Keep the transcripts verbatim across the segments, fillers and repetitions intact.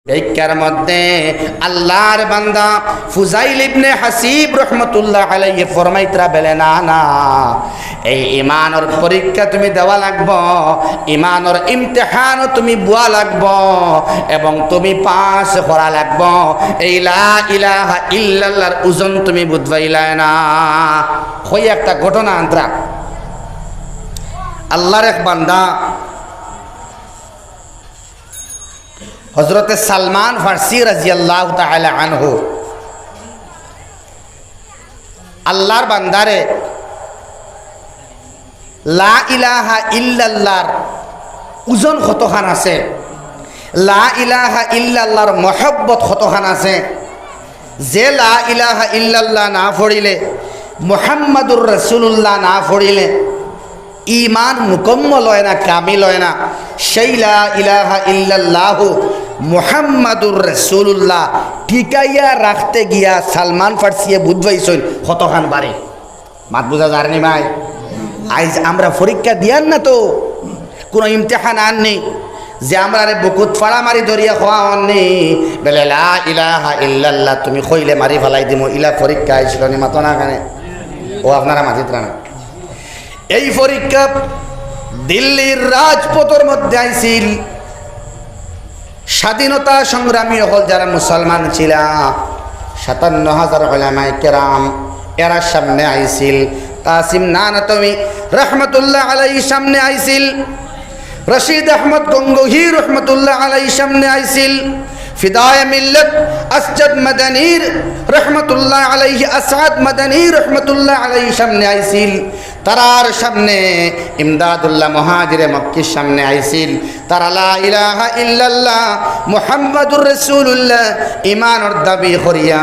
পরীক্ষার মধ্যে আল্লাহর বান্দা ফুজাইল ইবনে হাসিব রহমতুল্লাহ আলাইহি ফরমাইতরা বেলে, "না, না, এই ইমানর পরীক্ষা তুমি দেওয়া লাগবো, ইমানর ইমতিহানও তুমি বওয়া লাগবো এবং তুমি পাস করা লাগবো। এই লা ইলাহা ইল্লাল্লাহর ওজন তুমি বুঝবাইলায় না।" কই একটা ঘটনা আনতরা। আল্লাহর এক বান্দা হযরতে সালমান ফার্সি রাদিয়াল্লাহু তাআলা আনহু আল্লাহর বান্দারে লা ইলাহা ইল্লাল্লাহর ওজন কতখান আছে, লা ইলাহা ইল্লাল্লাহর মহব্বত কতখান আছে, যে লা ইলাহা ইল্লাল্লাহ না পড়িলে, মুহাম্মাদুর রাসূলুল্লাহ না পড়িলে, ইমান মুকম্মল অয় না, কামিল অয় না। সেই লা ইলাহা ইল্লাল্লাহু মুহাম্মাদুর রাসূলুল্লাহ টিকাইয়া রাখতে গিয়া সালমান ফার্সিয়ে বুঝবাইছইন কতখান বাড়ি। মাত বুঝা যার নি ভাই? আইজ আমরা পরীক্ষা দিয়ার না তো, কোনো ইমতিহান আর নি যে আমরারে বুকুত ফাড়া মারি ধরিয়া কওয়া অর নি, বেলে লা ইলাহা ইল্লাল্লাহ তুমি কইলে মারি ফালাই দিমু, ইলা পরীক্ষা আইছিল নি, মাতো না কেনে? ও আপনারা মাতিতরা না। এই পরীক্ষা দিল্লির রাজপথর মধ্যে আইছিল। স্বাধীনতা সংগ্রামী অকল যারা মুসলমান ছিলা, সাতান্ন হাজার উলামায়ে কেরাম এরা সামনে আইছিল। কাসিম নানতবী রহমতুল্লাহ আলাইহি সামনে আইছিল, রশিদ আহমদ গঙ্গোহী রহমতুল্লাহ আলাইহি সামনে আইছিল, ফিদায়ে মিল্লত আসজাদ মাদানীর রহমতুল্লাহ আলাইহি, আসাদ মাদানী রহমতুল্লাহ আলাইহি সামনে আইছিল। তারার সামনে ইমদাদুল্লাহ মুহাজিরে মক্কির সামনে আইছিল। তারা লা ইলাহা ইল্লাল্লাহ মুহাম্মাদুর রাসূলুল্লাহ ইমানর দাবি করিয়া,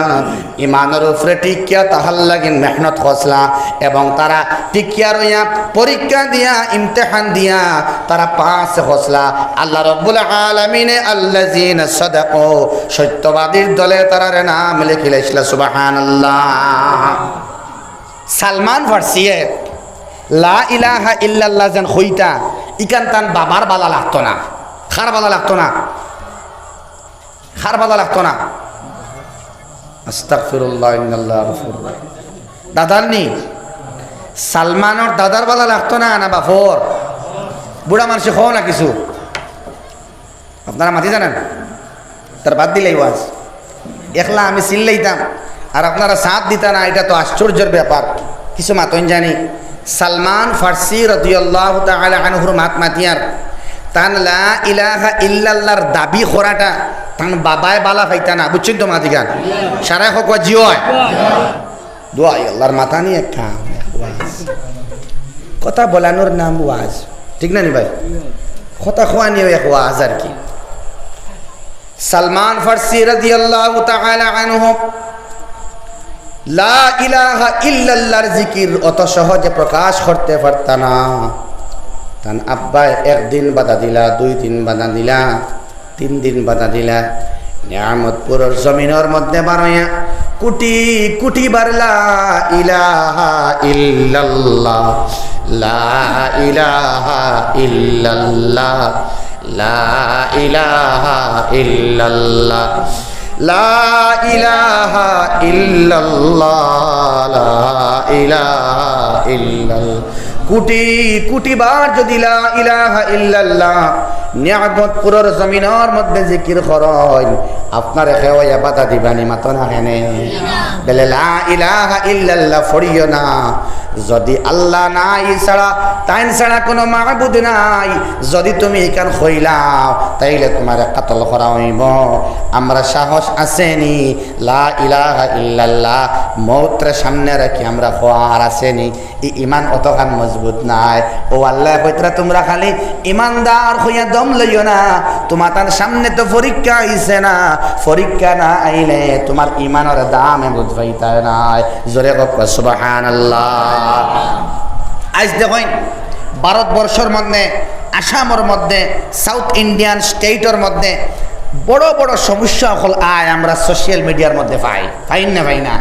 ইমানর উপরে টিকিয়া তাহার লাগি মেহনত করছলা এবং তারা টিকিয়া রইয়া পরীক্ষা দিয়া, ইমতিহান দিয়া তারা পাস করছলা। আল্লাহ রাব্বুল আলামিনে আল্লাযীনা সাদাকু, সত্যবাদীর দলে তারারে নাম লেখিলাইছলা। সুবহানাল্লাহ। সালমান ফার্সিয়ে লা ইলাহা ইল্লাল্লাহ যেন কইতা, ইখান তান বাবার বালা লাগতো না। কার বালা লাগতো না? কার বালা লাগতো না? আস্তাগফিরুল্লাহ, ইন্নাল্লাহ গফুর। দাদার নি? সালমানর দাদার বালা লাগতো না, না বাফর? বুড়া মানষে কও না কিছু। আপনারা মাতি জানেন? তার বাদ দিলাই ওয়াজ। একলা আমি চিল্লাইতাম, আর আপনারা সাথ দিতা না, এটা তো আশ্চর্যের ব্যাপার। কিছু মাতইন জানি, সালমান ফার্সি রাদিয়াল্লাহু তাআলা আনহুর মাত মাতিয়ার, তান লা ইলাহা ইল্লাল্লাহর দাবি করাটা তান বাবায় বালা পাইতা না, বুঝছইন তো মাতিগান? সারাই হক ওয়া জিও হয়। দোয়াই আল্লাহর মাথা নিয়ে এক কাম, এক ওয়াজ। কথা বলানোর নাম ওয়াজ, ঠিক না নি ভাই? কথা কওয়া নিয়েও এক ওয়াজ আর কি। সালমান ফার্সি রাদিয়াল্লাহু তাআলা আনহু লা ইলাহা ইল্লাল্লাহর জিকির অত সহজে প্রকাশ করতে পারতা না। তান আব্বায় একদিন বাধা দিলা, দুই দিন বাধা দিলা, তিন দিন বাধা দিলা। নিয়ামতপুরর জমিনর মধ্যে বারইয়া কোটি কোটি বার লা ইলাহা ইল্লাল্লাহ, লা ইলাহা ইল্লাল্লাহ, লা ইলাহা ইল্লাল্লাহ, লা ইলাহা ইল্লাল্লাহ, লা ইলাহা ইল্লাল্লাহ। কোটি কোটি বার যদি লা ইলাহা ইল্লাল্লাহ নিয়ামতপুরর জমিনর মধ্যে জিকির করইন, আপনারে কেউ বাধা দিবা নি, মাতো না কেনে? বেলে লা ইলাহা ইল্লাল্লাহ পড়িও না। যদি আল্লাহ নাই ছাড়া, তাইন ছাড়া কোনো মাবুদ নাই, যদি তুমি ইখান কইলাও, তাইলে তুমারে কতল করা অইবো। আমরার সাহস আছে নি লা ইলাহা ইল্লাল্লাহ মউতরে সামনে রাখি আমরা কওয়ার, আছে নি? ই ইমান অতখান মজবুত নায়। ও আল্লায় কইতরা, তুমরা খালি ইমানদার কইয়া দম লইও না, তুমাতান সামনে তো পরীক্ষা আইছে না, পরীক্ষা না আইলে তুমার ইমানর দামে বুঝ পাইতায় নায়। জোরে কউক্কা সুবহানাল্লাহ। আইজ দেখইন, ভারতবর্ষর মধ্যে, আসামর মধ্যে, South Indian state-র মধ্যে বড় বড় সমস্যা অকল আয় আমরা social media-র মধ্যে পাই, পাইন না, পাই না?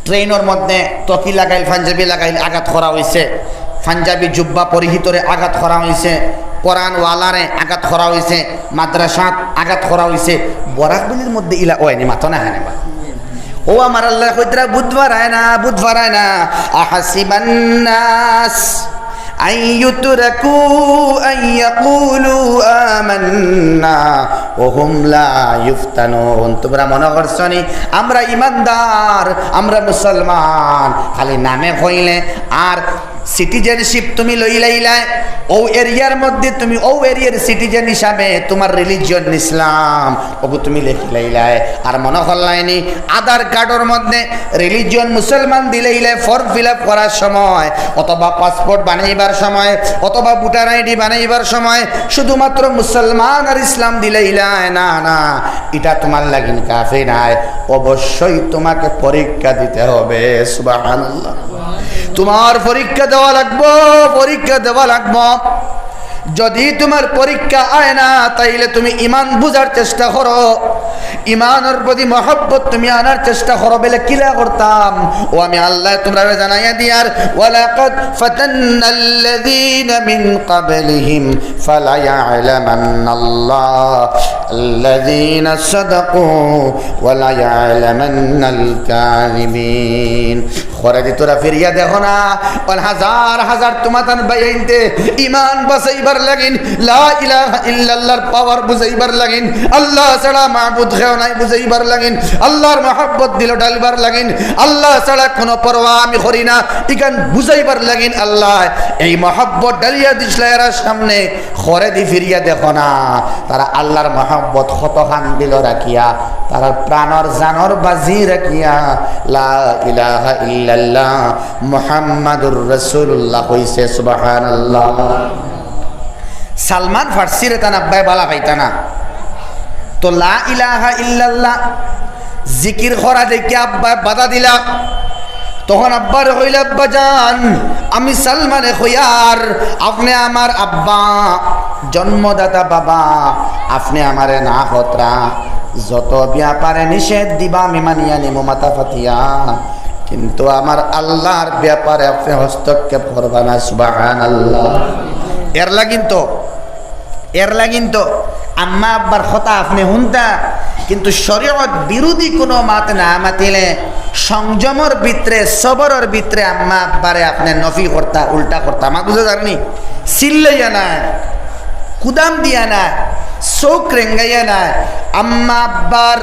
Train-র মধ্যে টুপি লাগাইল, পাঞ্জাবি লাগাইল, আঘাত করা অইছে, পাঞ্জাবি জুব্বা পরিহিতরে আঘাত করা অইছে, কোরআনওয়ালারে আঘাত করা অইছে, মাদ্রাসাত আঘাত করা অইছে, বরাক ভ্যালির মধ্যে ইলা অয়নি, মাতো না হানে বা। ও আমার আল্লায় কইতরা বুঝ পারায় না, বুঝ পারায় না। আহাসিবান নাস আন ইউতরাকু আন ইয়াকুলু আমান্না ওয়া হুম লা ইফতানুন। তুমরা মনো করছো নি আমরা ইমানদার, আমরা মুসলমান, খালি নামে কইলে আর সিটিজেনশিপ তুমি লইলাইলায়, অউ এরিয়ার মধ্যে তুমি অউ এরিয়ার সিটিজেন হিসাবে তুমার রিলিজিয়ন ইসলাম, অগু তুমি লেখিলাইলায়। আর মনো করলায়নি আধার কার্ডর মধ্যে রিলিজিয়ন মুসলমান দিলাইলায় ফর্ম ফিল আপ করার সময়, অথবা পাসপোর্ট বানাইবার সময়, অথবা ভোটার আইডি বানাইবার সময় শুধুমাত্র মুসলমান আর ইসলাম দিলাইলায়। না, না, ইটা তুমার লাগিন কাফি নায়, অবশ্যই তুমাকে পরীক্ষা দিতে হবে। সুবহানাল্লাহ। তুমার পরীক্ষা দেওয়া লাগবো, পরীক্ষা দেওয়া লাগবো। যদি তুমার পরীক্ষা আয় না, তাইলে তুমি ইমান বুঝার চেষ্টা করো, ইমানর প্রতি মহব্বত তুমি আনার চেষ্টা করো। বেলে কিলা করতাম? ও আমি আল্লায় তুমরারে জানাইয়া দিয়ার, ওয়ালাকাদ ফাতান্নাল্লাযীনা মিন ক্বাবলিহিম ফালায়ালামান্নাল্লাহু আল্লাযীনা সাদাকু ওয়ালায়ালামান্নাল কাযিবিন। খরেদি তোরা ফিরিয়া দেখো না, অন হাজার হাজার তুমাতান ভাইয়াইন্তে ইমান বাঁচাইবার লাগিন, লা ইলাহা ইল্লাল্লাহর পাওয়ার বুঝাইবার লাগিন, আল্লাহ ছাড়া মাবুদ কেউ নাই বুঝাইবার লাগিন, আল্লাহর মহব্বত দিলো ঢালবার লাগিন, আল্লাহ ছাড়া কোনো পরোয়া আমি করি না, ইখান বুঝাইবার লাগিন আল্লায় এই মহব্বত ঢালিয়া দিছলা এরার সামনে। খরেদি ফিরিয়া দেখো না, তারা আল্লাহর মহব্বত কতখান দিলো রাখিয়া, তারার প্রাণর জানর বাজি রাখিয়া লা ইলাহা ইল্লাল্লাহ মুহাম্মাদুর রাসূলুল্লাহ কইছে। সুবহানাল্লাহ। সালমান ফার্সিরে তান আব্বায় বালা পাইতা না, তো লা ইলাহা ইল্লাল্লাহ জিকির করা দেখি আব্বায় বাধা দিলা। তখন আব্বারে কইলা, "আব্বা জান, আমি সালমানে কইয়ার, আপনে আমার আব্বা, জন্মদাতা বাবা, আপনে আমারে না করতরা, যত ব্যাপারে নিষেধ দিবা আমি মানিয়া নিমু মাথা ফাতিয়া, কিন্তু আমার আল্লাহর ব্যাপারে আপনে হস্তক্ষেপ করবা না।" সুবহানাল্লাহ। এর লাগিন তো এর লাগিন তো আম্মা আব্বার কথা আপনে হুনতা, কিন্তু শরীয়ত বিরোধী কোনো মাত না মাতিলে সংযমর ভিতরে, সবরর ভিতরে আম্মা আব্বারে আপনে নফি করতা, উল্টা করতা। মাত বুঝা যারনি? চিল্লাইয়া নায়, কুদাম দিয়া নায়, চউখ রেঙ্গাইয়া নায়। আম্মা আব্বার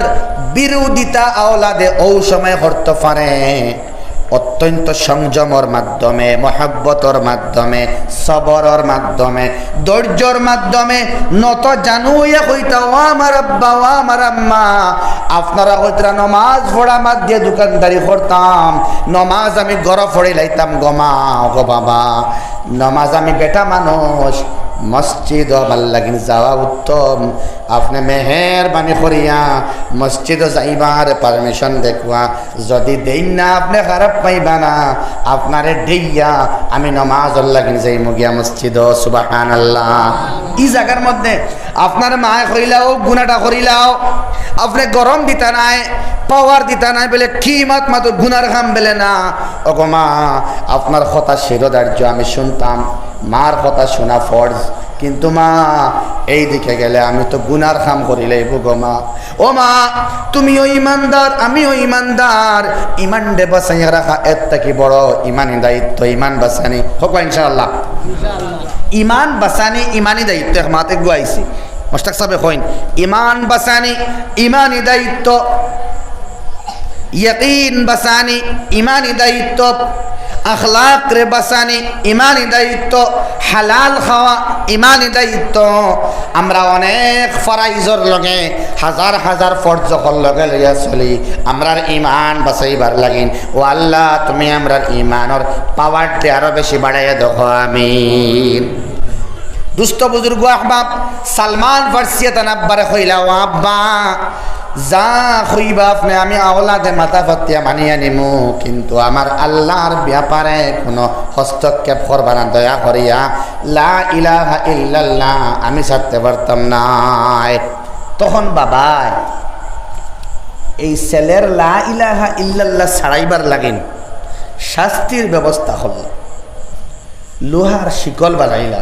বিরোধিতা আওলাদে অউ সময় করতো পারে। অত্যন্ত সংযমর মাধ্যমে, মহব্বতর মাধ্যমে, সবরর মাধ্যমে, ধৈর্যর মাধ্যমে নত জানু অইয়া কইতা, "ও আমার আব্বা, ও আমার আম্মা, আপনারা কইতরা নমাজ পড়া বাদ দিয়া দোকানদারি করতাম, নমাজ আমি ঘরো পড়িলাইতাম গো মা, ও গো বাবা, নমাজ আমি বেটা মানুষ, মসজিদো আমার লাগিন যাওয়া উত্তম, আপনে মেহেরবানি করিয়া মসজিদো যাইবার পারমিশন দেখুয়া।" যদি দেইন না, আপনে খারাপ পাইবা না, আপনারে দেইয়া আমি নমাজর লাগিন যাইমু গিয়া মসজিদো। সুবহানাল্লাহ। ই জাগার মধ্যে আপনার মায়ে কইলা, "ও গুনাটা করিলাও", আপনে গরম দিতা নায়, পাওয়ার দিতা নায়, বেলে কি মাত মাতো গুনার কাম বেলে না। ও গো মা, আপনার কথা শিরোধার্য আমি শুনতাম, মার কথা শোনা ফরজ, কিন্তু মা, এই দিকে গেলে আমি তো গুনার কাম করিলাইবো গো মা। ও মা, তুমিও ইমানদার, আমিও ইমানদার। ইমানরে বাঁচাইয়া রাখা এর থাকি বড় ইমানি দায়িত্ব, ইমান বাঁচানি। কউক্কা ইনশাআল্লাহ। ইমান বাঁচানি ইমানি দায়িত্ব, এক মাতে গুয়াইছি। মোস্তাক সাহেবে কইন, ইমান বাঁচানি ইমানি দায়িত্ব। ইয়াকিন বাঁচানি ইমানি দায়িত্ব, আখলাকরে বাঁচানি ইমানি দায়িত্ব, হালাল খাওয়া ইমানি দায়িত্ব। আমরা অনেক ফরাইজর লগে, হাজার হাজার ফরজ অকল লগে লইয়া চলি, আমরার ইমান বাঁচাইবার লাগিন। ও আল্লাহ, তুমি আমরার ইমানর পাওয়াররে আরো বেশি বাড়াইয়া দেখো, আমিন। দুস্ত বুজুর্গ আহবাব, সালমান ফার্সিয়ে তান আব্বারে কইলা, "ও আব্বা, যা কইবা আপনে আমি আওলাদে মাথা ফাতিয়া মানিয়া নিমু, কিন্তু আমার আল্লাহর ব্যাপারে কোনো হস্তক্ষেপ করবা না, দয়া করিয়া লা ইলাহা ইল্লাল্লাহ আমি ছাড়তে পারতাম নায়।" তখন বাবায় এই ছেলের লা ইলাহা ইল্লাল্লাহ ছাড়াইবার লাগিন শাস্তির ব্যবস্থা করল। লোহার শিকল বানাইলা,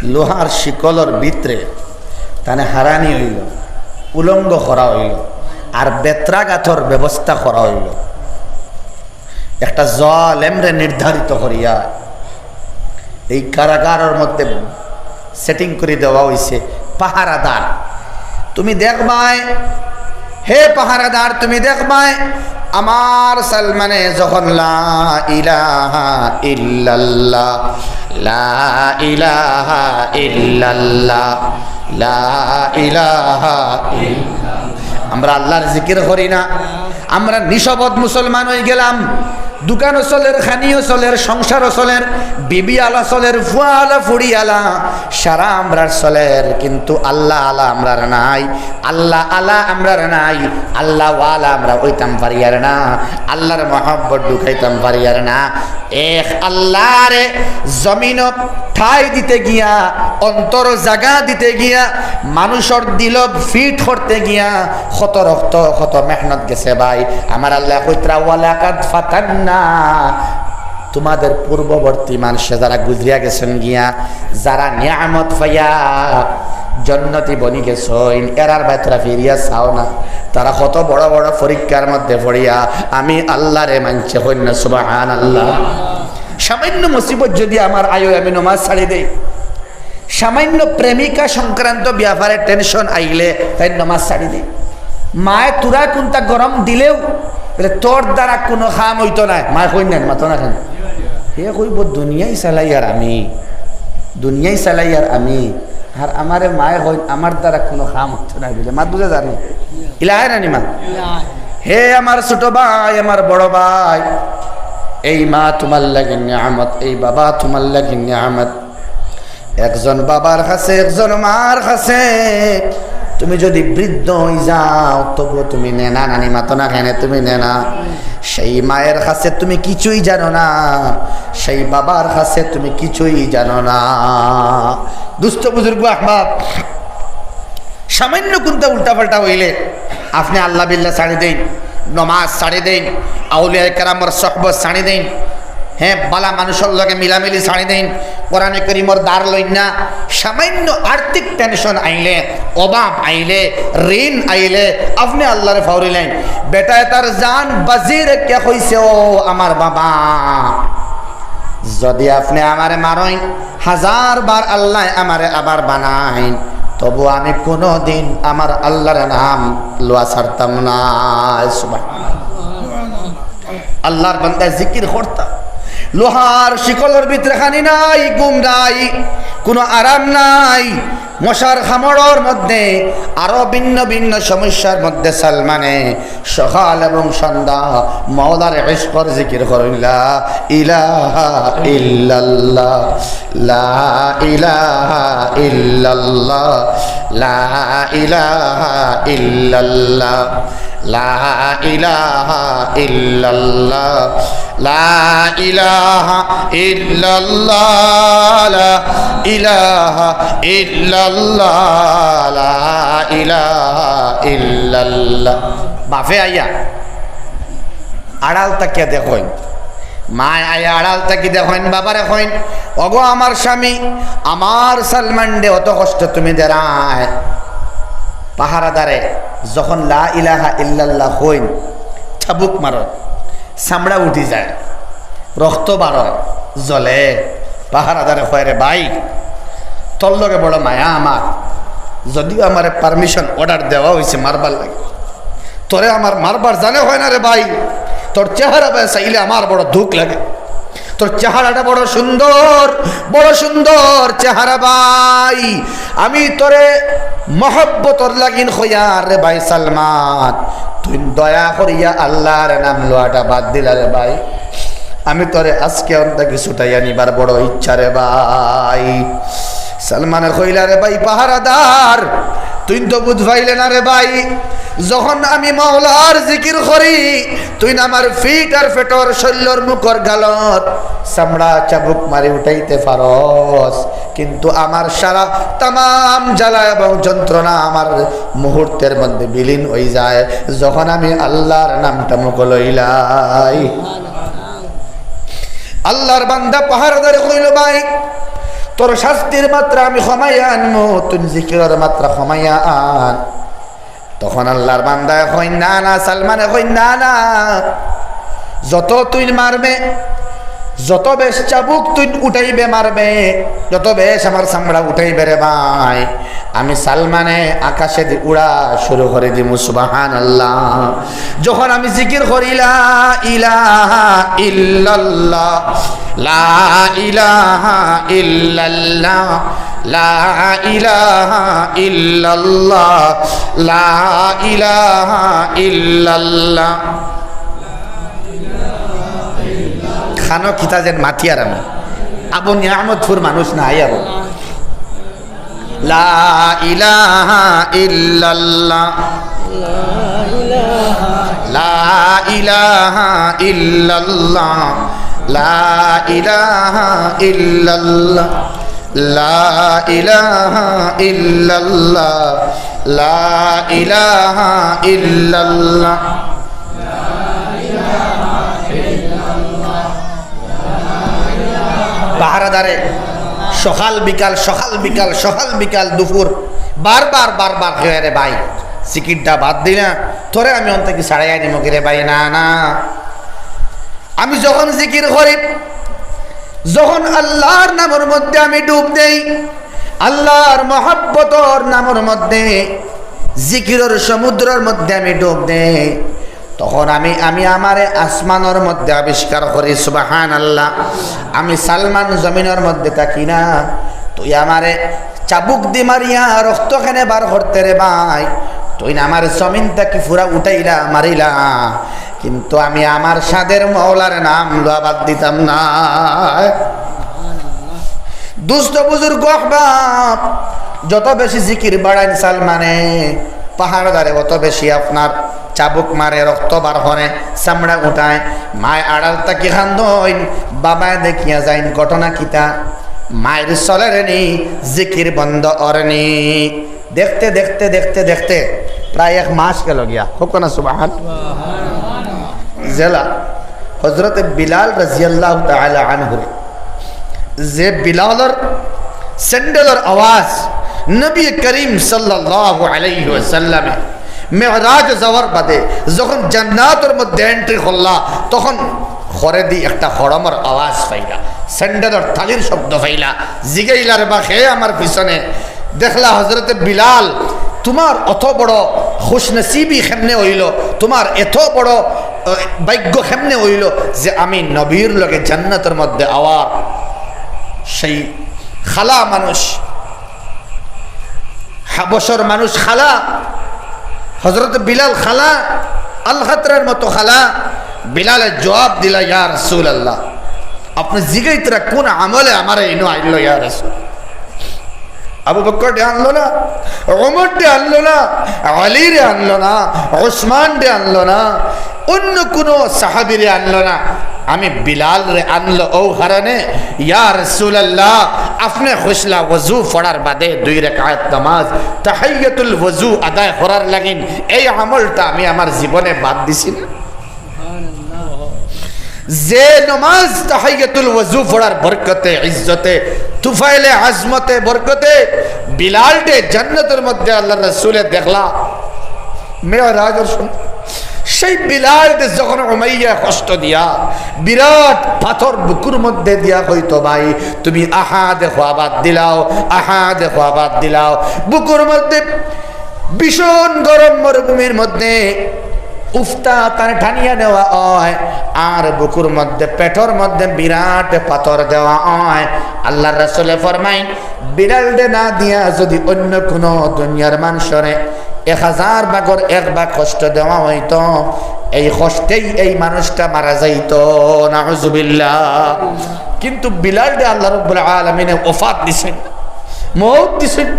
লোহার শিকলর ভিতরে তানে হারানি অইলো, উলঙ্গ করা অইলো, আর বেত্রাঘাতর ব্যবস্থা করা অইলো। একটা জালেমরে নির্ধারিত করিয়া এই কারাগারর মধ্যে setting করি দেওয়া অইছে পাহারাদার। তুমি দেখবায়, হে পাহারাদার, তুমি দেখবায়, আমার সালমানে যখন লা ইলাহা ইল্লাল্লাহ, লা ইলাহা ইল্লাল্লাহ, লা ইলাহা ইল্লাল্লাহ। আমরা আল্লাহর জিকির করি না? আমরা নিশপথ মুসলমান অইগেলাম। দোকানও চলের, খানিও চলের, সংসারও চলের, বিবি আলা চলের, ফুয়া আলা, ফুড়ি আলা, সারা আমরার চলের, কিন্তু আল্লাহ আলা আমরার নাই, আল্লাহ আলা আমরার নাই, আল্লাহ ওয়ালা আমরা অইতাম পারিয়ার না, আল্লাহর মহব্বত ঢুকাইতাম পারিয়ার না। এক আল্লাহরে জমিনো ঠাই দিতে গিয়া, অন্তর জাগা দিতে গিয়া, মানুষর দিল fit করতে গিয়া কত রক্ত, কত মেহনত গেছে ভাই। আমার আল্লাহ কইতরা, "ওয়ালাকাদ ফাতান্না", তোমাদের পূর্ববর্তী মানুষে যারা গুজরিয়া গেছেন গিয়া, যারা নিয়ামত পাইয়া জন্নতি বনি গেছইন, এরার বায় তোরা ফিরিয়া চাও না। তারা কত বড় বড় পরীক্ষার মধ্যে পড়িয়া আমি আল্লাহরে মানছে, কইন না সুবহানাল্লাহ। সামান্য মুসিবত যদি আমার আয়, আমি নমাজ ছাড়ি দেই। সামান্য প্রেমিকা সংক্রান্ত ব্যাপারে tension আইলে তাই নমাজ ছাড়ি দেই। মায় তুরা কুনটা গরম দিলেও বলে, "তোর দ্বারা কোনো কাম অইতো নায়।" মায় কইন না, মাতো না কেনে? হে কইব, "দুনিয়াই চালাই আর আমি, দুনিয়াই চালাই আর আমি।" আর আমারে মায় কইন, "আমার দ্বারা কোনো কাম অইতো নায়" বলে। মাত বুঝা যার নি? ইলাহে নানি মা? হে আমার ছোট ভাই, আমার বড় ভাই, এই মা তোমার লাগি নিয়ামত, এই বাবা তোমার লাগি নিয়ামত। একজন বাবার কাছে, একজন মার কাছে তুমি যদি বৃদ্ধ অই যাও, তবু তুমি নেনা নানি, মাতো না কেনে, তুমি নেনা। সেই মায়ের কাছে তুমি কিছুই জানো না, সেই বাবার কাছে তুমি কিছুই জানো না। দুস্ত বুজুর্গ আহবাব, সামান্য কুনটা উল্টাপাল্টা অইলে আপনে আল্লাহ বিল্লাহ ছাড়ি দেইন, নমাজ ছাড়ি দেইন, আউলিয়া কেরামর সহবত ছাড়ি দেইন, হে, বালা মানুষর লগে মিলামিলি ছাড়ি দেইন, কোরআনে করিমর ধার লইন না। সামান্য আর্থিক tension আইলে, অভাব আইলে, ঋণ আইলে আপনে আল্লাহরে ফাউরিলাইন। বেটায় তার জান বাজি রেখে কইছে, "ও আমার বাবা, যদি আপনে আমারে মারইন, হাজার বার আল্লাহ আমারে আবার বানাইন, তবু আমি কোনো দিন আমার আল্লাহর নাম লওয়া ছাড়তাম না।" সুবহানাল্লাহ। আল্লাহর বান্দা জিকির করতা, লোহার শিকলর ভিতরে খানি নাই, ঘুম নাই, কোনো আরাম নাই, মশার কামড়র মধ্যে, আরো ভিন্ন ভিন্ন সমস্যার মধ্যে সালমানে সকাল এবং সন্ধ্যা মাওলার ইশকর জিকির করইন, লা ইলাহা ইল্লাল্লাহ, লা ইলাহা ইল্লাল্লাহ, লা ইলাহা ইল্লাল্লাহ, লা ইলাহা ইল্লাল্লাহ, লা ইলাহা ইল্লাল্লাহ, লা ইলাহা ইল্লাল্লাহ, লা ইলাহা ইল্লাল্লাহ। বাফে আইয়া আড়াল থাকিয়া দেখইন, মায় আইয়া আড়াল থাকি দেখইন, বাবারে কইন, "ওগো আমার স্বামী, আমার সালমান রে অত কষ্ট তুমি দেরায়।" পাহারাদারে যখন লা ইলাহা ইল্লাল্লাহ কইন, চাবুক মারইন, চামড়া উঠি যায়, রক্ত বারয়, জ্বলে। পাহারাদারে কয়, "রে ভাই, তোর লগে বড় মায়া আমার, যদিও আমারে permission, order দেওয়া অইছে মারবার লাগি, তোরে আমার মারবার জানে কয় না রে ভাই, তোর চেহারা বায় চাইলে আমার বড় দুখ লাগে, তোর চেহারাটা বড় সুন্দর, বড় সুন্দর চেহারা ভাই, আমি তোরে মহব্বতর লাগিন কইয়ার রে ভাই সালমান, তুই দয়া করিয়া আল্লাহর নাম লওয়াটা বাদ দিলা রে ভাই, আমি তোরে আজকে অন থাকি ছুটাইয়া নিবার বড় ইচ্ছা রে ভাই।" সালমানে কইলা, "রে ভাই পাহারাদার, তুই তো বুঝ পাইলে না রে ভাই, যখন আমি মাওলার জিকির করি, তুই না আমার ফিট আর ফেটর শরীরর মুখর গালত চামড়া চাবুক মারি উঠাইতে পারস, কিন্তু আমার সারা তামাম জ্বালা এবং যন্ত্রণা আমার মুহূর্তের মধ্যে বিলীন অই যায়, যখন আমি আল্লাহর নামটা মুখো লইলাই।" আল্লাহর বান্দা পাহারাদারে কইল, "ভাই, তোর শাস্তির মাত্রা আমি কমাইয়া আনমু, তুই জিকিরর মাত্রা কমাইয়া আন।" তখন আল্লাহর বান্দায় কইন, "না, না।" সালমানে কইন, "না, না, যত তুই মারবে, যত বেশ চাবুক তুই উঠাইবে মারবে, যত বেশ আমার চামড়া উঠাইবে রে ভাই, আমি সালমানে আকাশেদি উড়া শুরু করি দিমু।" সুবহানাল্লাহ। যখন আমি জিকির করি, "লা ইলাহা ইল্লাল্লাহ, লা ইলাহা ইল্লাল্লাহ, লা ইলাহা ইল্লাল্লাহ, লা ইলাহা ইল্লাল্লাহ।" খানো কিতা যেন মাতিয়ার আমি। আবু নিয়ামতপুর মানুষ না, আই আবু। লা ইলাহা ইল্লাল্লাহ। লা ইলাহা ইল্লাল্লাহ। লা ইলাহা ইল্লাল্লাহ। লা ইলাহা ইল্লাল্লাহ। লা ইলাহা ইল্লাল্লাহ। পাহারাদারে সকাল বিকাল, সকাল বিকাল, সকাল বিকাল, দুপুর বারবার, বারবার কয়, "রে ভাই, জিকিরটা বাদ দিলা, তোরে আমি অন থাকি ছাড়াইয়া নিমু কি রে ভাই?" "না, না, আমি যখন জিকির করি, যখন আল্লাহর নামর মধ্যে আমি ডুব দেই, আল্লাহর মহব্বতর নামর মধ্যে, জিকিরর সমুদ্রর মধ্যে আমি ডুব দেই, তখন আমি, আমি আমারে আসমানর মধ্যে আবিষ্কার করি।" সুবহানাল্লাহ। আমি সালমান জমিনর মধ্যে থাকি না, তুই আমারে চাবুক দি মারিয়া রক্ত কেনে বার করতে রে ভাই, তুই না আমারে জমিন থাকি পুরা উঠাইলা মারিলা, কিন্তু আমি আমার সাধের মওলার নাম লওয়া বাদ দিতাম না। দুস্ত বুজুর্গ আহবাব, যত বেশি জিকির বাড়াইন সালমানে, পাহারাদারে অত বেশি আপনার চাবুক মারে, রক্ত বার করে, চামড়া উঠায়। মায় আড়াল থাকি কান্দইন, বাবায় দেখিয়া যাইন, ঘটনা কিতা? মায়ের চলের নি, জিকির বন্ধ অর নি। দেখতে, দেখতে, দেখতে, দেখতে প্রায় এক মাস গেল গিয়া। কউক্কা না সুবহান। যেলা হযরতে বিলাল রাদিয়াল্লাহু তাআলা আনহুরে, যে বিলালর স্যান্ডেলর আওয়াজ নবী করিম সাল্লাল্লাহু আলাইহি ওয়াসাল্লামে মেরাজ যাওয়ার বাদে যখন জান্নাতর মধ্যে এন্ট্রি করলা, তখন ঘরেদি একটা হড়মর আওয়াজ পাইলা, স্যান্ডেলর তালির শব্দ পাইলা। জিগাইলা, "রে বা, কে আমার পিছনে?" দেখলা হযরতে বিলাল, "তুমার অত বড় খুশনসিবি কেমনে অইলো, তুমার এত বড়, আহ, ভাগ্য কেমনে অইলো যে আমি নবীর লগে জান্নাতর মধ্যে আওয়ার?" সেই কালা মানুষ, হাবশর মানুষ কালা, হযরতে বিলাল কালা, আলকাতরার মতো কালা। বিলালে জবাব দিলা, "ইয়া রাসূলুল্লাহ, আপনে জিগাইতরা কুন আমলে আমারে ইনো আনলো ইয়া রাসূল?" আবু বকররে আনলো না, ওমররে আনলো না, আলীরে আনলো না, ওসমানরে আনলো না, অন্য কুনু সাহাবীরে আনলো না, আমি বিলালরে আনলো। অউ কারণে, ইয়া রাসূলুল্লাহ, আপনে কইছলা ওযু পড়ার বাদে দুই রাকাত নামাজ, তাহিয়াতুল ওযু আদায় করার লাগিন, এই আমলটা আমি আমার জীবনে বাদ দিছি না। যে নমাজ তাহিয়াতুল ওযু পড়ার বরকতে, ইজ্জতে, তুফাইলে আজমতে, বরকতে বিলালরে জান্নাতর মধ্যে আল্লাহর রাসূলে দেখলা, মেরাজর সময় সেই বিলালরে যখন উমাইয়া কষ্ট দিয়া, বিরাট পাথর বুকুর মধ্যে দিয়া কইতো, "ভাই, তুমি আহাদে খোয়া বাদ দিলাও, আহাদে খোয়া বাদ দিলাও।" বুকুর মধ্যে ভীষণ গরম মরুভূমির মধ্যে উফতা তারে টানিয়া নেওয়া অয়, আর বুকুর মধ্যে, পেটর মধ্যে বিরাট পাথর দেওয়া অয়। আল্লাহর রাসূলে ফরমাইন, বিলালরে না দিয়া যদি অন্য কুনু দুনিয়ার মানষরে এক হাজার ভাগর এক ভাগ কষ্ট দেওয়া অইতো, এই কষ্টেই এই মানুষটা মারা যাইতো। নাউজুবিল্লাহ। কিন্তু বিলালরে আল্লাহ রাব্বুল আলামিনে ওফাত দিছইন, মউত দিছইন।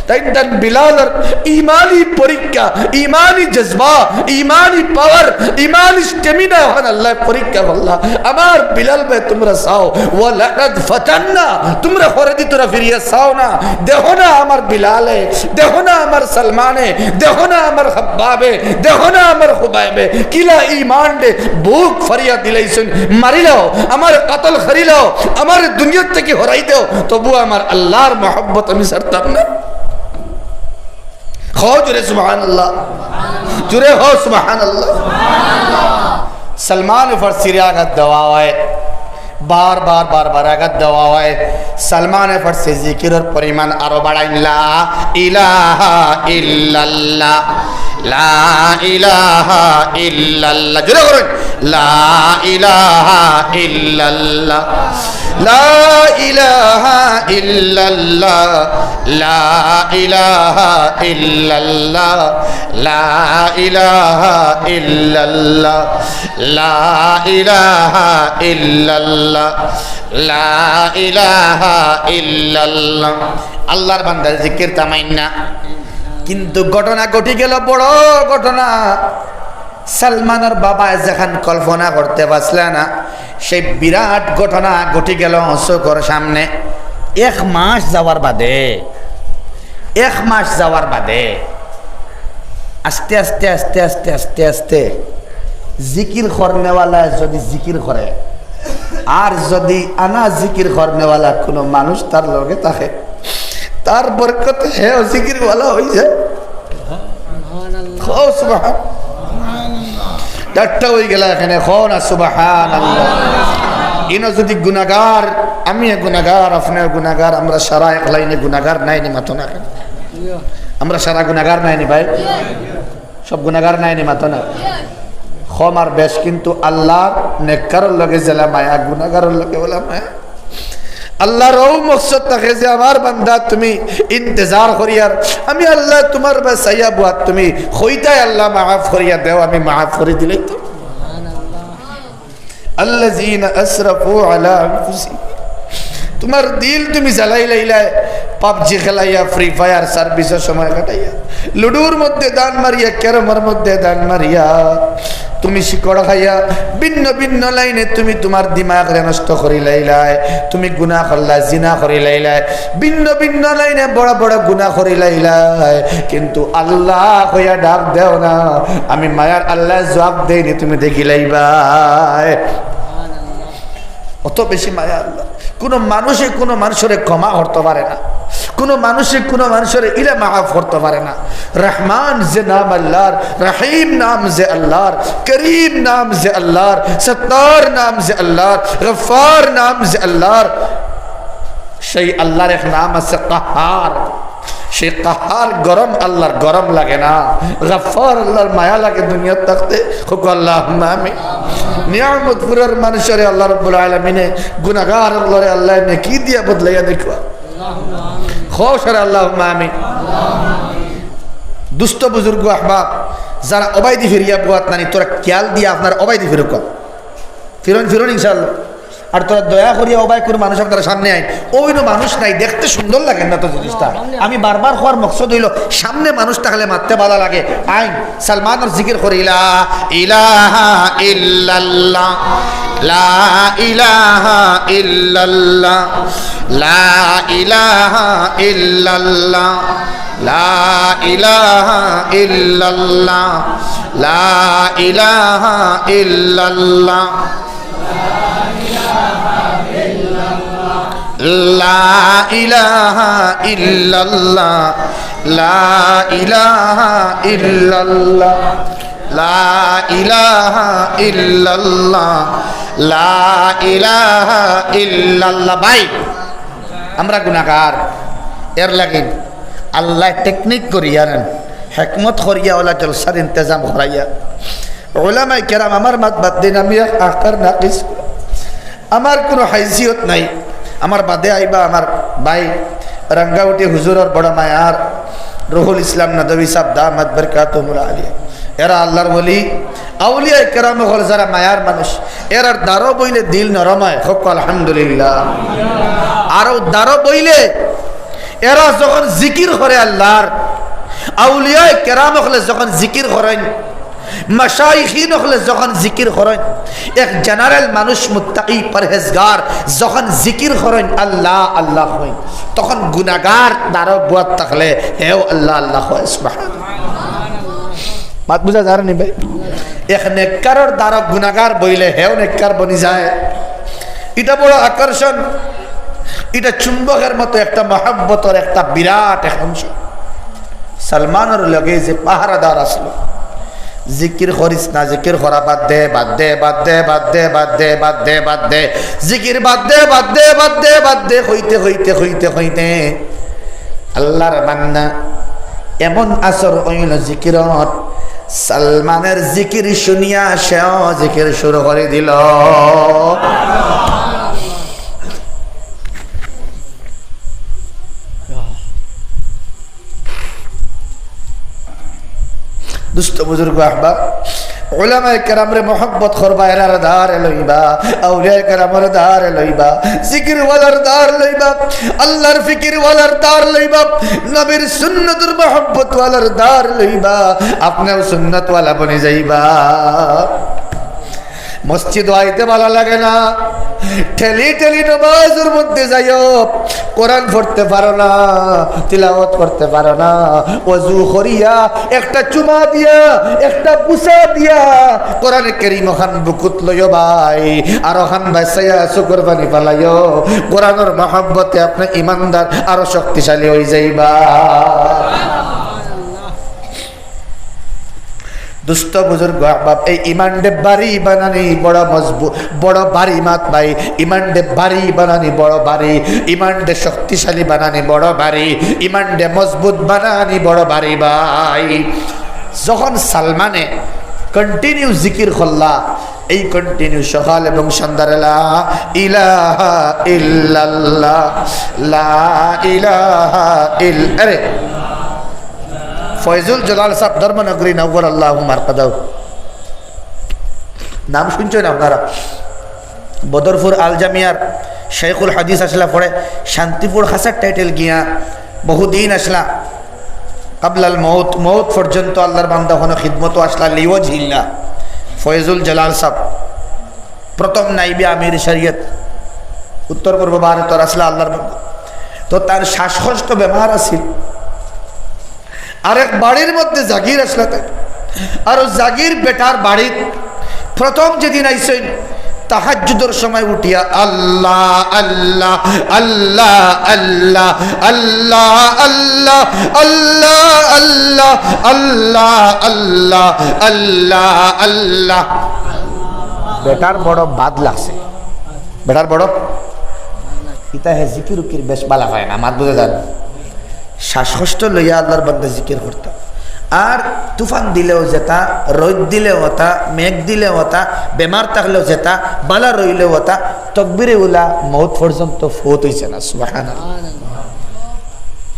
তাইন তান বিলালর ইমানি পরীক্ষা, ইমানি জজবা, ইমানি পাওয়ার, ইমানি স্টেমিনা অখান আল্লায় পরীক্ষা করলা। আমার বিলাল ভাই তুমরা চাও, ওয়ালাকাদ ফাতান্না, তুমরা পরেদি তুরা ফিরিয়া চাও না, দেখো না আমার বিলালে, দেখো না আমার সালমানে, দেখো না আমার খাব্বাবে, দেখো না আমার খুবাইবে, কিলা ইমান দে বুক ফাড়িয়া দিলাইছইন, মারিলাও, আমারে কতল করিলাও, আমারে দুনিয়ার থাকি হরাই দেও, তবু আমার আল্লার মহব্বত আমি ছাড়তাম না। কও জোরে সুবহানাল্লাহ। জোরে কও সুবহানাল্লাহ। সালমান ফার্সিরে আঘাত দেওয়া অয়, বার বার বার বার আঘাত দেওয়া অয়। সালমান ফার্সি জিকিরর পরিমাণ আরো বাড়াইন, লা ইলাহা ইল্লাল্লাহ, লা ইলাহা ইল্লাল্লাহ। জোরে করইন, লা ইলাহা ইল্লাল্লাহ, লা ইলাহা ইল্লাল্লাহ, লা ইলাহা ইল্লাল্লাহ, লা ইলাহা ইল্লাল্লাহ, লা ইলাহা ইল্লাল্লাহ, লা ইলাহা ইল্লাল্লাহ। আল্লার বান্দার জিকির থামাইন না। কিন্তু ঘটনা ঘটি গেল, বড় ঘটনা। সালমানর বাবায় যেখান কল্পনা করতে পারছিলা না, সেই বিরাট ঘটনা ঘটি গেল চউখর সামনে। এক মাস যাওয়ার বাদে, এক মাস যাওয়ার বাদে আস্তে আস্তে, আস্তে আস্তে, আস্তে আস্তে জিকির করনেওয়ালায় যদি জিকির করে, আর যদি আনা জিকির করনেওয়ালা কুনু মানুষ তার লগে থাকে, তার বরকতে হেও জিকিরওয়ালা অই যায়। কও সুবহান। ঠাট্টা অই গেলা এখানে, কও না সুবহানাল্লাহ। ইনো যদি গুনাগার, আমিও গুনাগার, আপনেও গুনাগার, আমরা সারা এক লাইনে গুনাগার নায়নি, মাতো না কেনে? আমরা সারা গুনাগার নায়নি ভাই? সব গুনাগার নায়নি, মাতো না? কম আর বেশ, কিন্তু আল্লার নেককারর লগে যেলা মায়া, গুনাগারর লগে অলা মায়া। আল্লার অউ মকসদ থাকে যে, আমার বান্দা, তুমি ইন্তেজার করিয়ার, আমি আল্লায় তুমার বায় চাইয়া বওয়াত, তুমি কইতায়, আল্লাহ মাফ করিয়া দেও, আমি মাফ করি দিলেই তো। আল্লাযীনা আসরাফু আলা আনফুসিহিম। তুমার দিল তুমি জ্বালাইলাইলায়, পাবজি খেলাইয়া, ফ্রি ফায়ার সার্ভিসর সময় কাটাইয়া, লুডুর মধ্যে দান মারিয়া, ক্যারমর মধ্যে দান মারিয়া, তুমি শিকড় খাইয়া ভিন্ন ভিন্ন লাইনে তুমি তুমার দিমাগরে নষ্ট করিলাইলায়, তুমি গুনা করলায়, জিনা করিলাইলায়, ভিন্ন ভিন্ন লাইনে বড় বড় গুনা করিলাইলায়, কিন্তু আল্লাহ কইয়া ডাক দেও না, আমি মায়ার আল্লায় জবাব দেয়নি, তুমি দেখিলাইবায়। অত বেশি মায়া আল্লাহ। কুনু মানুষে কুনু মানুষরে ক্ষমা করতো পারে না, কুনু মানুষে কুনু মানুষরে ইলা মাফ করতো পারে না। রহমান যে নাম আল্লাহর, রহিম নাম যে আল্লাহর, করিম নাম যে আল্লাহর, সত্তার নাম যে আল্লাহর, গফফার নাম যে আল্লাহর, সেই আল্লাহর এক নাম আছে কাহহার। সেই কাহহার গরম আল্লাহর গরম লাগে না, গফফার আল্লাহর মায়া লাগে দুনিয়াত থাকতে। কও আল্লাহুম্মা আমিন। নিয়ামতপুরর মানুষরে আল্লাহ রাব্বুল আলামিনে গুনাগার অকলরে আল্লায় নেকি দিয়া বদলাইয়া দেখবা। কও সারা আল্লাহুম্মা আমিন। দুস্ত বুজুর্গ আহবাব, যারা অবায়দি ফিরিয়া বওয়াত নানি, তোরা খিয়াল দিয়া আপনারা অবায়দি ফিরুক্কা। ফিরইন, ফিরইন ইনশাআল্লাহ। আর তোরা দয়া করিয়া অবায় কুনু মানুষ আপনারা সামনে আইন। অউ ইনো মানুষ নাই, দেখতে সুন্দর লাগে না তো জিনিসটা। আমি বারবার কওয়ার মকসদ অইলো, সামনে মানুষ থাকলে মাততে ভালা লাগে। আইন, সালমানর জিকির করি, লা ইলাহা ইল্লাল্লাহ, লা ইলাহা ইল্লাল্লাহ, লা ইলাহা ইল্লাল্লাহ, লা ইলাহা ইল্লাল্লাহ, লা ইলাহা ইল্লাল্লাহ। লা ইলাহা ইল্লাল্লাহ, লা ইলাহা ইল্লাল্লাহ, লা ইলাহা ইল্লাল্লাহ, লা ইলাহা ইল্লাল্লাহ। ভাই, আমরা গুনাগার, এর লাগি আল্লায় টেকনিক করিয়া নেন, হেকমত করিয়া অলা জলসার ইন্তেজাম করাইয়া। উলামায়ে কেরাম, আমার মাত বাদ দিন, আমি এক আক্তার নাকিস, আমার কুনু হাইসিয়ত নাই। আমার বাদে আইবা আমার ভাই রাঙ্গাউটি হুজুরর বড় মায়ার রুহুল ইসলাম নদভী সাব দামাত বারকাতুহুমুল আলিয়া। এরা আল্লাহর ওলি, আউলিয়ায়ে কেরাম অকল যারা মায়ার মানুষ, এরার দ্বারো বইলে দিল নরম অয়। কও আলহামদুলিল্লাহ। আর অউ দ্বারো বইলে এরা যখন জিকির করে আল্লাহর, আউলিয়ায়ে কেরাম অকলে যখন জিকির করইন, মাশাইখিন অকলে যখন জিকির করইন, এক general মানুষ মুত্তাকি পরহেজগার যখন জিকির করইন, আল্লাহ আল্লাহ কইন, তখন গুনাগার দারো বওয়াত থাকলে হেও আল্লাহ আল্লাহ কয়। সুবহানাল্লাহ। মাত বুঝা যার নি ভাই? এক নেককারর দারো গুনাগার বইলে হেও নেককার বনি যায়। ইটা বড় আকর্ষণ, ইটা চুম্বকর মতো একটা মহব্বতর একটা বিরাট এক অংশ। সালমানর লগে যে পাহারাদার আছিল, "জিকির করিস না, জিকির করা বাদ দে, বাদ দে, বাদ দে, বাদ দে, বাদ দে, বাদ দে, বাদ দে, জিকির বাদ দে, বাদ দে, বাদ দে, বাদ দে", কইতে, কইতে, কইতে, কইতে আল্লাহর বান্দা এমন আসর অইল জিকিরর, সালমানর জিকির শুনিয়া সেও জিকির শুরু করি দিল। দুস্ত বুজুর্গ আহবাব, উলামায়ে কেরামরে মহব্বত করবা, এরার দারে লইবা, আউলিয়ায়ে কেরামর দারে লইবা, জিকিরওয়ালার দার লইবা, আল্লাহর ফিকিরওয়ালার দার লইবা, নবীর সুন্নতর মহব্বতওয়ালার দার লইবা। আপনেও সুন্নতওয়ালা বনি যাইবা। মসজিদো আইতে ভালা লাগে না, ঠেলি ঠেলি নমাজর মধ্যে যাইও, কোরআন পড়তে পারো না, তিলাওয়াত করতে পারো না, অজু করিয়া একটা চুমা দিয়া, একটা বুসা দিয়া কোরআনে কারীম অখান বুকুত লইও ভাই, আর অখান ভাই চাইয়া চকুর পানি ফালাইও। কোরআনর মহব্বতে আপনে ইমানদার আরো শক্তিশালী অই যাইবা। দুস্ত বুজুর্গ আহবাব, এই ইমানরে ভারী বানানি বড় মজবুত, বড় ভারী মাত ভাই। ইমানরে ভারী বানানি বড় ভারী, ইমানরে শক্তিশালী বানানি বড় ভারী, ইমানরে মজবুত বানানি বড় ভারী ভাই। যখন সালমানে continue জিকির করলা, এই continue সকাল এবং সন্ধ্যার লা ইলাহা ইল্লাল্লাহ, লা ইলাহা ইল-, আরে, ফয়জুল জালাল সাহেব ধর্মনগরী নওয়ার আল্লাহু মারকাদাহু। নাম শুনছেন আপনারা? বদরপুর আল জামিয়ার শেখুল হাদিস আসলা পরে শান্তিপুর খাসার টাইটেল গিয়া বহুদিন আসলা, কাবলাল মউত, মউত পর্যন্ত আল্লাহর বান্দা হন খিদমত আসলা লিওয়াজহিল্লাহ। ফয়জুল জালাল সাহেব প্রথম নাইবে আমির শরিয়ত উত্তর পূর্ব ভারতর আসলা আল্লাহর বান্দা। তো তার শ্বাসকষ্ট বেমার আছিল। আরেক বাড়ির মধ্যে জাগির আসলা তাই। আর ও জাগির বেটার বাড়িত প্রথম যেদিন আইছইন, তাহাজ্জুদর সময় উঠিয়া আল্লাহ, আল্লাহ, আল্লাহ, আল্লাহ, আল্লাহ, আল্লাহ, আল্লাহ, আল্লাহ, আল্লাহ, আল্লাহ, আল্লাহ, আল্লাহ। বেটার বড় বাদ লাগছে, বেটার বড় ইতা হে জিকির উকির বেশ বালা পায় না, মাত বুঝা যায় না। শ্বাসকষ্ট লইয়া আল্লাহর বান্দা জিকির করতা। আর তুফান দিলেও যেতা, রইদ দিলেও অতা, মেঘ দিলেও অতা, বেমার থাকলেও যেতা, বালা রইলেও অতা, তকবিরে উলা মউত পর্যন্ত ফৌত অইছে না। সুবহানাল্লাহ।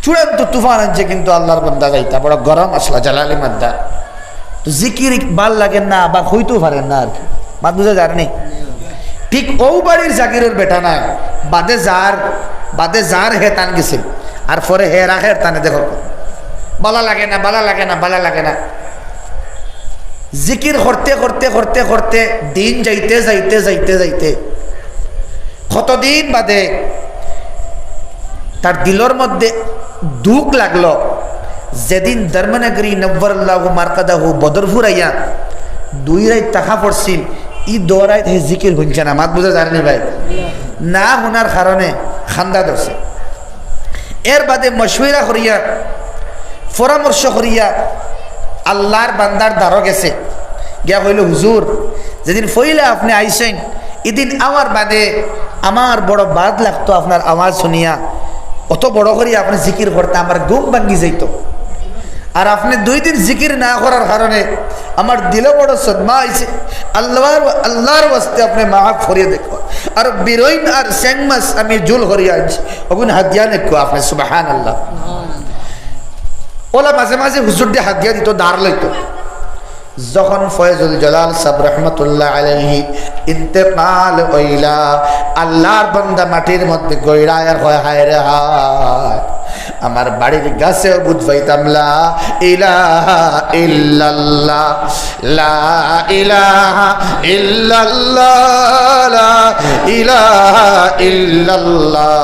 চূড়ান্ত তুফান আনছে, কিন্তু আল্লাহর বান্দা যাইতা বড় গরম আসলা, জালালি মাদ্দা। তো জিকির বালা লাগে না, বা কইতেও পারে না আর কি। মাত বুঝা যায় নি? ঠিক অউ বাড়ির জাগিরর বেটা নায়, বাদে যার, বাদে যার হে তান গেছিল, আর পরে হে রাখের তানে দেখো, বালা লাগে না, বালা লাগে না, বালা লাগে না। জিকির করতে, করতে, করতে, করতে দিন যাইতে, যাইতে, যাইতে, যাইতে কতদিন বাদে তার দিলর মধ্যে দুখ লাগলো, যেদিন ধর্মনগরী নব্বরাল্লাহু মারকাদাহু বদরপুর আইয়া দুই রাইত থাকা পড়ছিল, ই দো রাইত হে জিকির হুনছে না। মাত বুঝা যায় নি ভাই? না হুনার কারণে খান্দা ধরছে। এর বাদে মশওয়ারা করিয়া, পরামর্শ করিয়া আল্লাহর বান্দার দ্বারো গেছে, গিয়া কইল, "হুজুর, যেদিন পইলা আপনে আইছইন, ইদিন আমার বাদে আমার বড় বাদ লাগতো আপনার আওয়াজ শুনিয়া, অত বড় করি আপনে জিকির করতা, আমার ঘুম ভাঙ্গি যাইতো। আর আপনে দুই দিন জিকির না করার কারণে আমার দিলো বড় সদমা আইছে। আল্লাহর, আল্লাহর ওয়াস্তে আপনে মাফ করিয়া দেখো।" আর বিরইন আর চেংমাছ আমি জুল করিয়া আনছি, অগুন হাদিয়া নেকো আপনে। সুবহানাল্লাহ। অলা মাঝে মাঝে হুজুররে হাদিয়া দিত, ধার লইত। যখন ফয়জুল জালাল সাব রহমতুল্লাহ আলাইহি ইন্তেকাল অইলা, আল্লাহর বান্দা মাটির মধ্যে গইড়ায় আর কয়, "হায় রে হায়, আমার বাড়ির গাছেও বুঝ পাইতাম লা ইলাহা ইল্লাল্লাহ, লা ইলাহা ইল্লাল্লাহ, লা ইলাহা ইল্লাল্লাহ,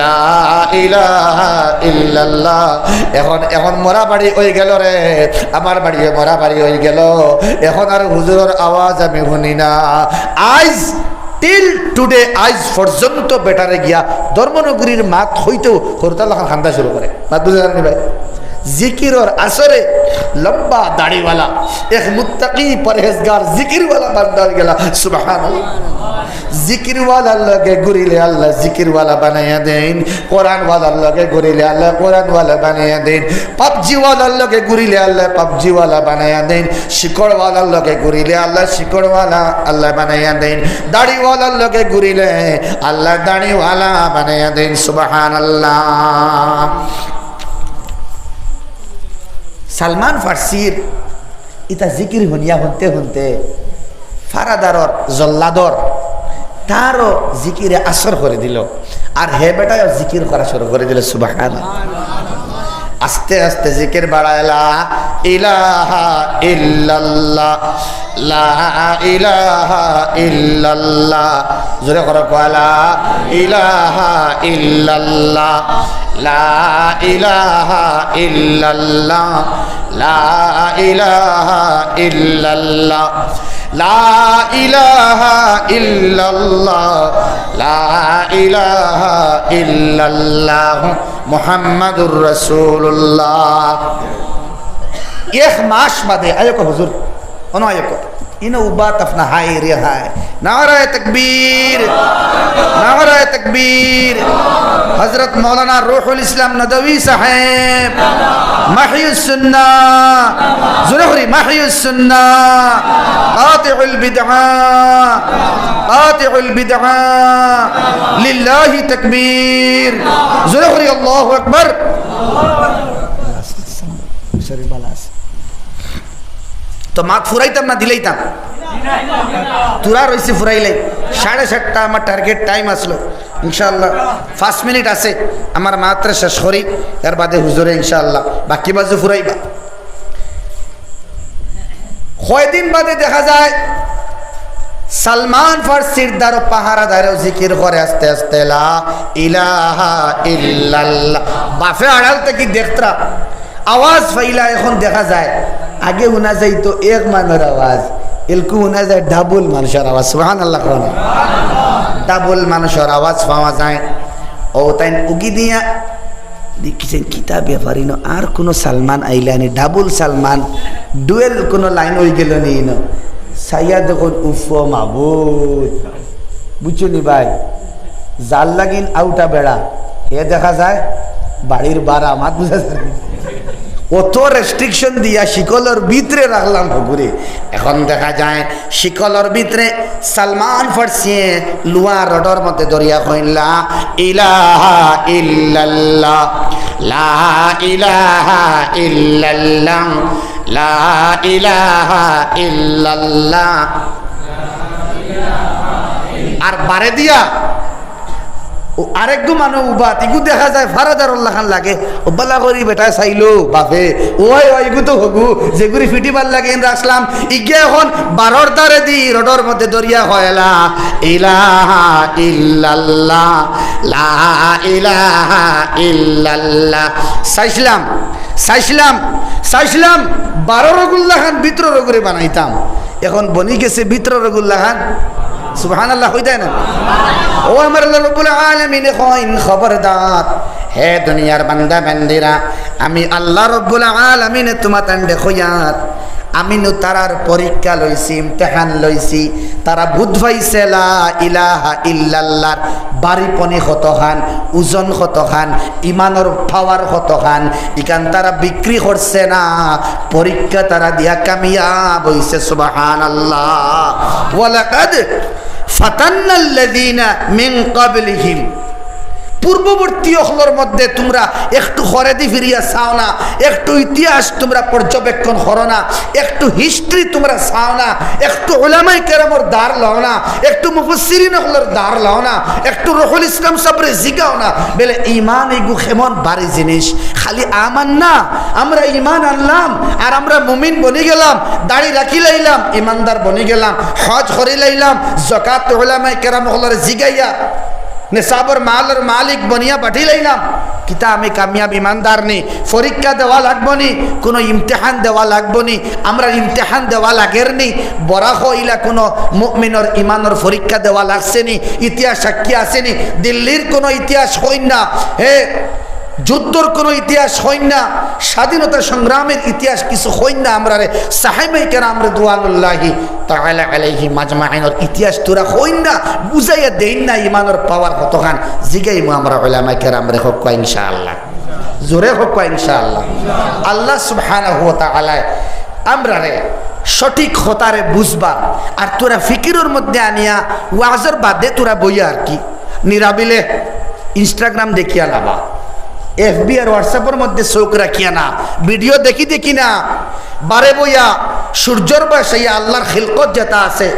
লা ইলাহা ইল্লাল্লাহ। এখন, এখন মরা বাড়ি অই গেল রে, আমার বাড়িও মরা বাড়ি অই গেল। এখন আর হুজুরর আওয়াজ আমি হুনি না। আইজ till today, আইজ পর্যন্ত বেটারে গিয়া ধর্মনগরীর মাত অইতেও হরতাল লাখান কান্দা শুরু করে। মাত বুঝা যার নি ভাই? জিকিরর আসরে লম্বা দাড়িওয়ালা এক মুত্তাকি পরহেজগার জিকিরওয়ালা বান্দা অই গেলা। সুবহানাল্লাহ। জিকিরওয়ালার লগে ঘুরিলে আল্লায় জিকিরওয়ালা বানাইয়া দেইন, কোরআনওয়ালার লগে ঘুরিলে আল্লায় কোরআনওয়ালা বানাইয়া দেইন, পাবজিওয়ালার লগে ঘুরিলে আল্লায় পাবজিওয়ালা বানাইয়া দেইন, শিকড়ওয়ালার লগে ঘুরিলে আল্লায় শিকড়ওয়ালা আল্লায় বানাইয়া দেইন, দাড়িওয়ালার লগে ঘুরিলে আল্লায় দাড়িওয়ালা বানাইয়া দেইন। সুবহানাল্লাহ। সালমান ফার্সির ইতা জিকির হুনিয়া হুনতে হুনতে ফারাদারর, জল্লাদর, তারও জিকিরে আসর করি দিল। আর হে বেটায়ও জিকির করা শুরু করি দিল। সুবহানাল্লাহ। আস্তে আস্তে জিকির বাড়াইলা, ইলাহা ইল্লাল্লাহ, লা ইলাহা ইল্লাল্লাহ। জোরে করো, কওয়া, লা ইলাহা ইল্লাল্লাহ, লা ইলাহা ইল্লাল্লাহ, লা ইলাহা ইল্লাল্লাহ, লা ইলাহা ইল্লাল্লাহ, লা ইলাহা ইল্লাল্লাহ, মুহাম্মাদুর রাসূলুল্লাহ। এক মাস বাদে, আয়োক হুজুর, অনো আয়োক। ইনো উবাত আপনা হায় রে হায়। নারায়ে তাকবীর, নারায়ে তাকবীর। হযরত মাওলানা রুহুল ইসলাম নদভী সাহেব, মাহিউস সুন্নাহ, জোরে করি, মাহিউস সুন্নাহ, কাতিউল বিদআ, কাতিউল বিদআ, লিল্লাহি তাকবীর। জোরে করি, আল্লাহু আকবার। শরীর ভালা আছে। তো মাত ফুরাইতাম না দিলাইতাম? তুরা রইছে ফুরাইলাই। সাড়ে সাতটা আমার target time আসলো। ইনশাআল্লাহ পাঁচ মিনিট আছে, আমার মাতরে শেষ করি, এর বাদে হুজুরে ইনশাআল্লাহ বাকি বাজু ফুরাইবা। কয়দিন বাদে দেখা যায় সালমান ফার্সির দ্বারো পাহারাদারেও জিকির করে আস্তে আস্তে, লা ইলাহা ইল্লাল্লাহ। বাফে আড়াল থাকি দেখতরা, আওয়াজ পাইলা, এখন দেখা যায়। আগে হুনা যাইতো এক মানষর আওয়াজ, এলকু হুনা যায় ডাবল মানষর আওয়াজ। সুবহানাল্লাহ কওয়া। ডাবল মানষর আওয়াজ পাওয়া যায়। ও তাইন উকি দিয়া দেখিছেন কিতা ব্যাপার ইনো, আর কুনু সালমান আইলা নি, ডাবল সালমান, dual কুনু line অই গেল নি ইনো। চাইয়া দেখইন, উফ মাবুদ, বুঝছো নি ভাই? যার লাগিন আউটা বেড়া, হে দেখা যায় বাড়ির বারা, মাত বুঝা যায় নি? অত restriction দিয়া শিকলর ভিতরে রাখলাম হগুরে। এখন দেখা যায় শিকলর ভিতরে সালমান ফার্সিয়ে লুয়া রডর মধ্যে ধরিয়া কইলা, ইলাহা ইল্লাল্লাহ, লা ইলাহা ইল্লাল্লাহ, লা ইলাহা ইল্লাল্লাহ। আর বারে দিয়া ও আরেকগু মানুষ উবা, তিগু দেখা যায় ফারাদারর লাখান লাগে। ও বালা করি বেটায় চাইলো, বাফে, ওই, ওই, ইগু তো হগু, যেগুরে ফিটিবার লাগি ইন রাখলাম, ইগে এখন বারর ধারে দি রডর মধ্যে ধরিয়া কইলা, ইলাহা ইল্লাল্লাহ, লা ইলাহা ইল্লাল্লাহ। চাইছিলাম, চাইছিলাম, চাইছিলাম, বারর অগুর লাখান ভিতরর অগুরে বানাইতাম। এখন বনি গেছে ভিতরর অগুর লাখান। সুবহানাল্লাহ, কইতায় না? ও আমার আল্লাহ রব্বুল আলামিনে কইন, খবরদার, হে দুনিয়ার বান্দা বান্দিরা, আমি আল্লাহ রব্বুল আলামিনে তুমাতানরে কইয়ার, আমি নু তারার পরীক্ষা লইছি, ইমতেহান লইছি, তারা বুঝ পাইছে লা ইলাহা ইল্লাল্লাহর ভারীপনি কতখান, ওজন কতখান, ইমানর power কতখান, ইখান তারা বিক্রি করছে না, পরীক্ষা তারা দিয়া কামিয়াব অইছে। সুবহানাল্লাহ। ওয়ালাকাদ ফাতান্নাল্লাযীনা মিন ক্বাবলিহিম। পূর্ববর্তী অকলর মধ্যে তুমরা একটু খরেদি ফিরিয়া চাও না, একটু ইতিহাস তুমরা পর্যবেক্ষণ করো না, একটু হিস্ট্রি তুমরা চাও না, একটু উলামায়ে কেরামর ধার লও না, একটু মুফাসসিরিন অকলর ধার লও না, একটু রুহুল ইসলাম সাবরে জিগাও না, বেলে ইমান ইগু কেমন ভারী জিনিস। খালি আমান্না, আমরা ইমান আনলাম আর আমরা মুমিন বনি গেলাম, দাড়ি রাখি লাইলাম, ইমানদার বনি গেলাম, হজ করি লাইলাম, জাকাত উলামায়ে কেরাম অকলরে জিগাইয়া, নেশাবর মালর মালিক বনিয়া বাটি লাইলাম, কিতা আমি কামিয়াব ইমানদার নি? পরীক্ষা দেওয়া লাগবো নি? কোনো ইমতিহান দেওয়া লাগবো নি? আমরার ইমতিহান দেওয়া লাগের নি? বরাক ইলা কোনো মুমিনর ইমানর পরীক্ষা দেওয়া লাগছে নি? ইতিহাস সাক্ষী আছে নি? দিল্লির কোনো ইতিহাস কইন না, হে, যুদ্ধর কোনো ইতিহাস কইন না, স্বাধীনতা সংগ্রামের ইতিহাস কিছু কইন না, আমরারে সাহাবায়ে কেরাম রিদওয়ানুল্লাহি তাআলা আলাইহিম আজমাইনর ইতিহাস তুরা কইন না, বুঝাইয়া দেইন না, ইমানর পাওয়ার কতখান জিগাইমু আমরা উলামায়ে কেরামরে, কউক্কা ইনশাআল্লাহ। জোরে কউক্কা ইনশাআল্লাহ। আল্লাহ সুবহানাহু ওয়া তাআলায় আমরারে সঠিক কথারে বুঝবার আর তুরা ফিকিরর মধ্যে আনিয়া ওয়াজর বাদে তুরা বইয়া আর কি নিরাবিলে Instagram দেখিয়া না বা এফবি আর WhatsApp-র মধ্যে চোখ রাখিয়া না, ভিডিও দেখি দেখি না, বারে বইয়া সূর্যর বায় চাইয়া আল্লাহর খিলকত যেটা আছে,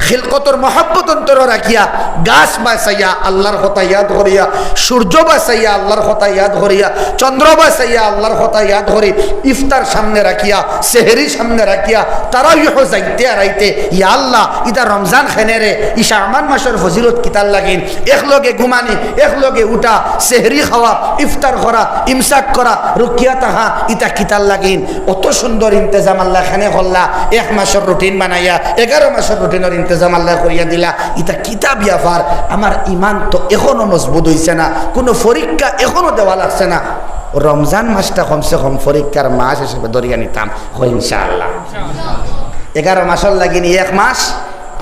খিলকতর মহব্বত অন্তরো রাখিয়া, গাছ বায় চাইয়া আল্লাহর কথা ইয়াদ করিয়া, সূর্য বায় চাইয়া আল্লাহর কথা ইয়াদ করিয়া, চন্দ্র বায় চাইয়া আল্লাহর কথা ইয়াদ করি, ইফতার সামনে রাখিয়া, সেহরি সামনে রাখিয়া, তারাবিহ যাইতে আর আইতে, ইয়া আল্লাহ, ইটা রমজান কেনে রে, ই শাবান মাসর ফজিলত কিতার লাগিন, একলগে ঘুমানি, একলগে উঠা, সেহরি খাওয়া, ইফতার করা, ইমসাক করা, রুকিয়া থাকা, ইতা কিতার লাগিন? অত সুন্দর ইন্তেজাম আল্লায় কেনে করলা, এক মাসর রুটিন বানাইয়া এগারো মাসর রুটিনর ইন্তেজাম আল্লায় করিয়া দিলা। ইতা কিতা ব্যাপার? আমার ইমান তো এখনো মজবুত অইছে না, কুনু পরীক্ষা এখনো দেওয়া লাগছে না। রমজান মাসটা কমসে কম পরীক্ষার মাস হিসেবে ধরিয়া নিতাম, কই ইনশাআল্লাহ। এগারো মাসর লাগিনি এক মাস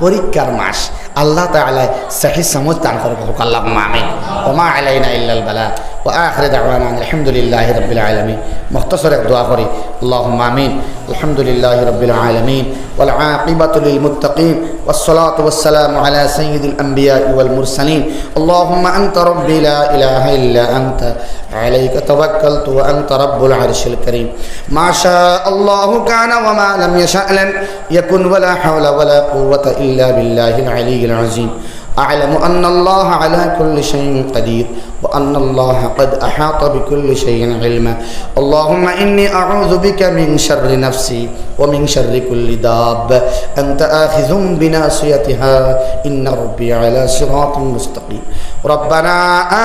পরীক্ষার মাস। আল্লাহ তাআলায় সহি সমঝ দান করউক, আল্লাহুম্মা আমিন। ওয়া মা আলাইনা ইল্লাল বালাগ। ওয়া আখিরু দাওয়ানা আলহামদুলিল্লাহি রাব্বিল আলামিন। মুখতাসর এক দোয়া করি। আল্লাহুম্মা আমিন। الحمد لله رب العالمين، والعاقبة للمتقين، والصلاة والسلام على سيد الأنبياء والمرسلين. اللهم أنت ربي لا إله إلا أنت، عليك توكلت وأنت رب العرش الكريم. ما شاء الله كان وما لم يشأ لم يكن، ولا حول ولا قوة إلا بالله العلي العظيم. أعلم أن الله على كل شيء قدير، وأن الله قد أحاط بكل شيء علما. اللهم إني أعوذ بك من شر نفسي ومن شر كل دابة أنت آخذ بناصيتها، إن ربي على صراط مستقيم. ربنا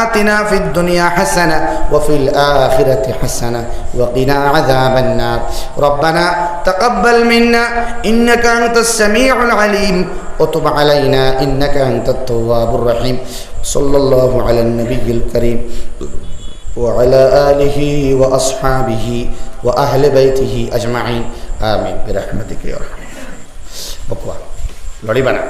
آتنا في الدنيا حسنة وفي الآخرة حسنة وقنا عذاب النار. ربنا تقبل منا إنك أنت السميع العليم وتب علينا إنك أنت التواب الرحيم. صلى الله على النبي الكريم وعلى آله وأصحابه وأهل بيته أجمعين. آمين برحمتك يا أرحم الراحمين. বকুয়া, লড়িবা না।